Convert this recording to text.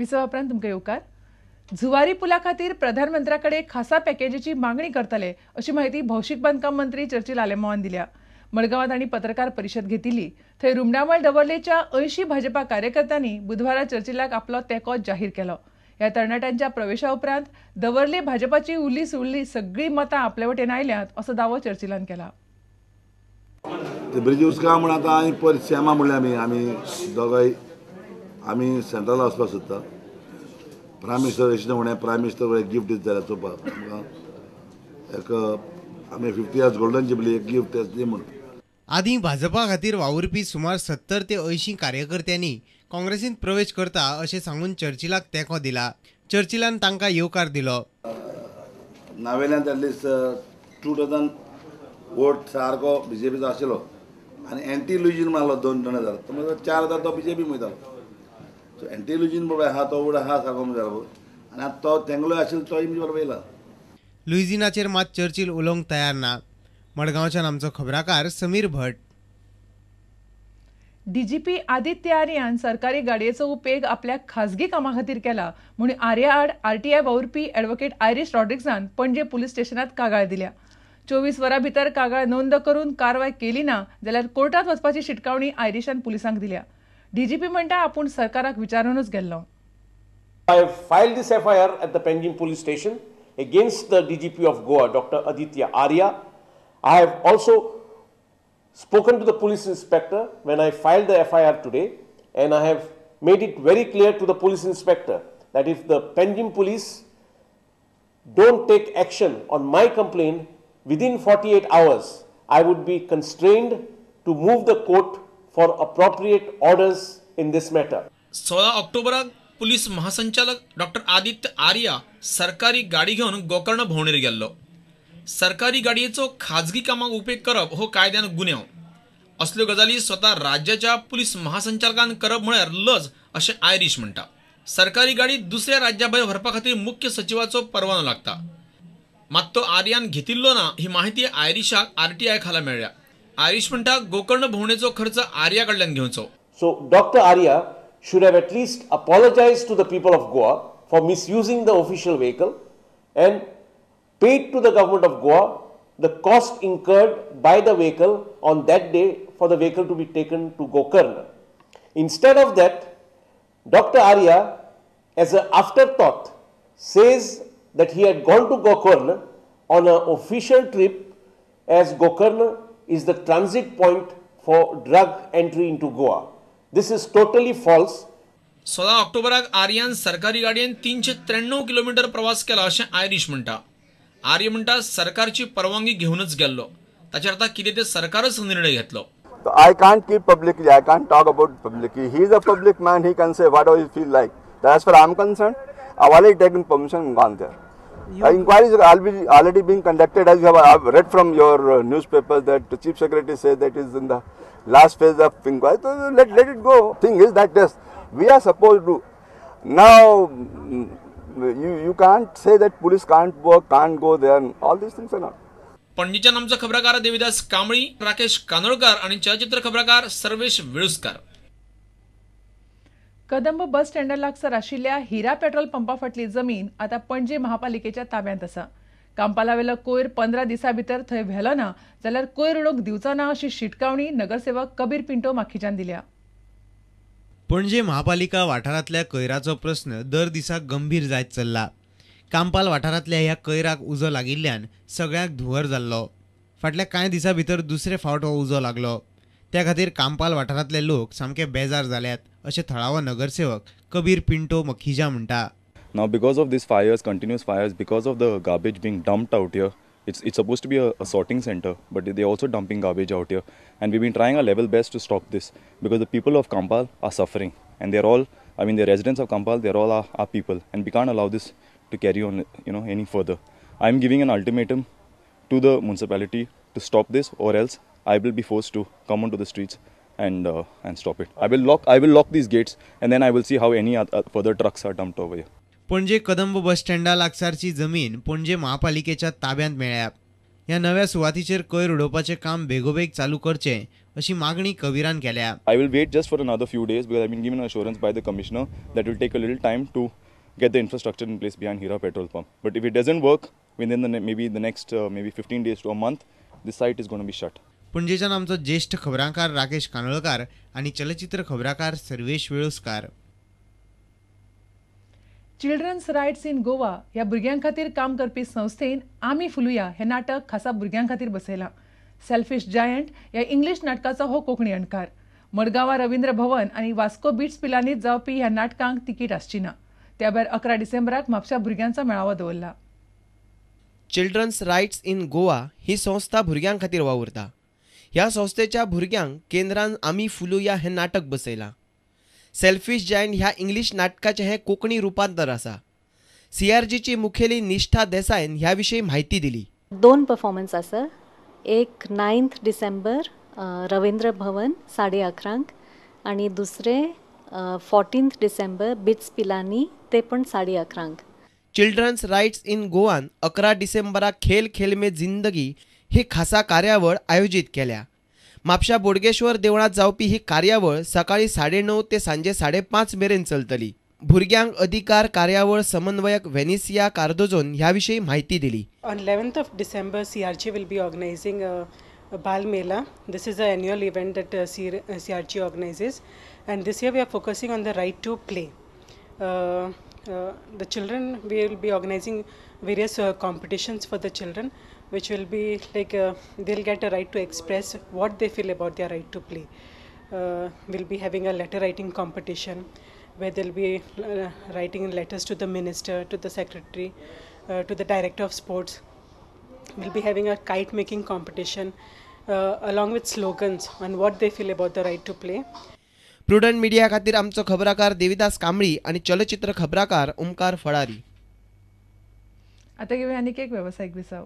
विसवा उपरांत तुमकां येवकार. जुवारी पुला खातीर प्रधानमंत्र्या कडेन खासा पॅकेजीची मागणी करतले अशी माहिती भौशीक बांदकाम मंत्री चर्चिल आलेमावान दिल्या. मडगांवांत तांणी पत्रकार परिशद घेतिल्ली. थंय रुमडामळ दवर्लेच्या 80 भाजपा कार्यकर्त्यांनी बुधवारा चर्चिलाक आपलो तेंको जाहीर केलो. ह्या तरणाट्यांच्या प्रवेशा उपरांत दवर्ले भाजपाची उरली सुरली सगळीं मतां आपले वटेन आयल्यांत असो दावो चर्चिलान केला. ब्रिज उस्का म्हण आतां आनी पयर सेमा म्हणलें आमी आमी दोगांय आमी सेंट्रल वचपाक सोदता. प्रायम मिनिस्टर अशें म्हणलें, प्रायम मिनिस्टर एक गिफ्ट दिता जाल्यार चोवपाक आमकां एक आमी 50 इयर्स गोल्डन जुबली एक गिफ्ट दी म्हूण. आदीं भाजपा खातीर वावुरपी सुमार 70 ते 80 कार्यकर्त्यांनी काँग्रेसींत प्रवेश करता अशें सांगून चर्चिलाक तेंको दिला. चर्चिलान तांकां येवकार दिलो. नावेल्यान एटलिस्ट 2 डझन वोट सारको बीजेपीचो आशिल्लो आनी एंटी लुजीन मारलो 2-2 हजार, तो 4,000 तो बीजेपी वयतालो. सो एंटी लुजीन बरोबर आहा तो वोट आहा सारको बरोबर आनी आतां तो तेंगलो आशिल्लो तोय म्हणजे बरोबर येयला. लुइझिनाचेर मात चर्चिल उलोवंक तयार ना. मडगांवच्यान आमचो खबराकार समीर भट. डीजीपी आदित्य आर्यान सरकारी गाडयेचो उपेग आपल्या खाजगी कामा खातीर केला म्हूण आर्या आड आरटीआय वावुरपी ॲडव्होकेट आयरीश रॉड्रिग्सान पणजे पुलीस स्टेशनात कागाळ दिल्या. 24 वरां भितर कागाळ नोंद करून कारवाय केली ना जाल्यार कोर्टात वचपाची शिटकावणी आयरिशान पुलिसांक दिल्या. डीजीपी म्हणटा आपूण सरकाराक विचारूनच गेल्लो. I have filed this FIR at the Panjim police station against the DGP of Goa, Dr. Aditya Arya. I have also spoken to the police inspector when I filed the FIR today, and I have made it very clear to the police inspector that if the Panjim police don't take action on my complaint within 48 hours, I would be constrained to move the court for appropriate orders in this matter. 16 ऑक्टोबराक police महासंचालक doctor Aditya Arya सरकारी गाडी घेवन गोकर्ण भोंवडेर गेल्लो. सरकारी गाडयेचो खाजगी कामाक उपेग करप हो कायद्यान गुन्यांव. असल्यो गजाली स्वता राज्याच्या पुलीस महासंचालकान करप म्हळ्यार लज अशें आयरीश म्हणटा. सरकारी गाडी दुसऱ्या राज्या भायर व्हरपा खातीर मुख्य सचिवाचो परवानो लागता, मात तो आर्यान घेतिल्लो ना ही माहिती आयरिशाक आरटीआय खाला मेळ्ळ्या. आयरीश म्हणटा गोकर्ण भोंवडेचो खर्च आर्या कडल्यान घेवचो. So Dr. Arya should have at least apologized to the people of Goa for misusing the official vehicle and paid to the government of Goa the cost incurred by the vehicle on that day for the vehicle to be taken to Gokarna. Instead of that, Dr. Arya, as an afterthought, says that he had gone to Gokarna on an official trip as Gokarna is the transit point for drug entry into Goa. This is totally false. 16 ऑक्टोबराक Aryan सरकारी गाडयेन 393 kilometre प्रवास केला अशें Irish म्हणटा. आर्य म्हणटा सरकारची परवानगी घेवनच गेल्लो, ताचेर आतां कितें तें सरकारच निर्णय घेतलो. So I can't keep publicly, I can't talk about publicly. He is a public man, he can say whatever he feels like. As far as I am concerned, I've already taken permission and gone there. Inquiries are already being conducted, as you have read from your newspapers that the Chief Secretary says that is in the last phase of inquiry. So let it go. Thing is that yes, we are supposed to. Now, you can't say that police can't work, can't go there, and all these things are not. पणजीच्यान आमचो खबराकार देविदास कांबळी, राकेश कानोळकार आणि चलचित्र खबराकार सर्वेश वेळुस्कार. कदंब बस स्टँडा लागसार आशिल्ल्या हिरा petrol पंपा फाटली जमीन आतां पणजे महापालिकेच्या ताब्यांत आसा. कांपालावेलो कोयर 15 दिसां भितर थंय व्हेलो ना जाल्यार कोयर उडोवंक दिवचो ना अशी शिटकावणी नगरसेवक कबीर पिंटो माखीजान दिल्या. पणजे महापालिका वाठारांतल्या कोयराचो प्रस्न दर दिसा गंभीर जायत चल्ला. कांपाल वाठारांतल्या ह्या कोयराक उजो लागिल्ल्यान सगळ्यांक धुंवर जाल्लो. फाटल्या कांय दिसां भितर दुसरे फावट हो उजो लागलो. त्या खातीर कांपाल वाठारांतले लोक सामके बेजार जाल्यात अशें थळावो नगरसेवक कबीर पिंटो मखिजा म्हणटा. Now because of these fires, continuous fires, because of the garbage being dumped out here, it's supposed to be a sorting center, but they're also dumping garbage out here. And we've been trying our level best to stop this because the people of Campal are suffering, and they're all, I mean, the residents of Campal, they're all our people, and we can't allow this to carry on, any further. I'm giving an ultimatum to the municipality to stop this, or else I will be forced to come onto the streets and stop it. I will lock these gates, and then I will see how any other further trucks are dumped over here. Panaji Kadamba बस स्टँडा लागसारची जमीन पणजे महापालिकेच्या ताब्यांत मेळ्ळ्या. ह्या नव्या सुवातीचेर कोयर उडोवपाचें काम बेगोबेग चालू करचें अशी मागणी कबीरान केल्या. I will wait just for another few days because I been given assurance by the commissioner that will take a little time to get the infrastructure in place behind Hira petrol pump. But if it doesn't work within the maybe the next maybe 15 days to a month, this site is going to be shut. पणजेच्यान आमचो ज्येष्ठ खबरांकार राकेश कानोळकार आनी चलचित्र खबराकार Sarvesh Veluskar. Children's rights in Goa ह्या भुरग्यां खातीर काम करपी संस्थेन आमी फुलुया हें नाटक खासा भुरग्यां खातीर बसयलां. सेल्फिश जायंट ह्या इंग्लीश नाटकाचो हो कोंकणी अणकार. मडगांवां रवींद्र भवन आनी वास्को बीट्स पिलांनीत जावपी ह्या नाटकांक तिकीट आसची ना. त्या भायर 11 डिसेंबराक म्हापशा भुरग्यांचो मेळावो दवरला. चिल्ड्रन्स रायट्स इन गोवा ही संस्था भुरग्यां खातीर वावुरता. ह्या संस्थेच्या भुरग्यांक केंद्रान आमी फुलुया हें नाटक बसयलां. सेल्फिश जायंट ह्या इंग्लीश नाटकाचें हें कोंकणी रुपांतर आसा. सीआरजीची मुखेली निष्ठा देसायन ह्या विशीं म्हायती दिली. 2 परफॉर्मन्स आसा. एक 9 डिसेंबर रवींद्र भवन 11:30 आनी दुसरे 14 डिसेंबर बिट्स पिलानी ते पण 11:30. चिल्ड्रन्स रायट्स इन गोवान 11 डिसेंबराक खेल खेल में जिंदगी ही खासा कार्यावळ आयोजीत केल्या. म्हापशा बोडगेश्वर देवळांत जावपी ही कार्यावळ सकाळी 9:30 ते सांजे 5:30 मेरेन चलतली. भुरग्यांक अधिकार कार्यावळ समन्वयक वेनिसिया कार्दोजोन ह्या विशीं म्हायती दिली. On 11th of December, CRG will be organizing a Bal Mela. This is an annual event that CRG organizes, and this year we are focusing on the right to play. The children, we will be organizing various competitions for the children, which will be like they'll get a right to express what they feel about their right to play. We'll be having a letter writing competition where they'll be writing letters to the minister, to the secretary, to the director of sports. We'll be having a kite making competition along with slogans on what they feel about the right to play. Prudent media खातीर आमचो खबराकार देविदास कांबळी आनी चलचित्र खबराकार ओमकार फळारी. आता घेऊया आणखी एक व्यावसायिक विसाव.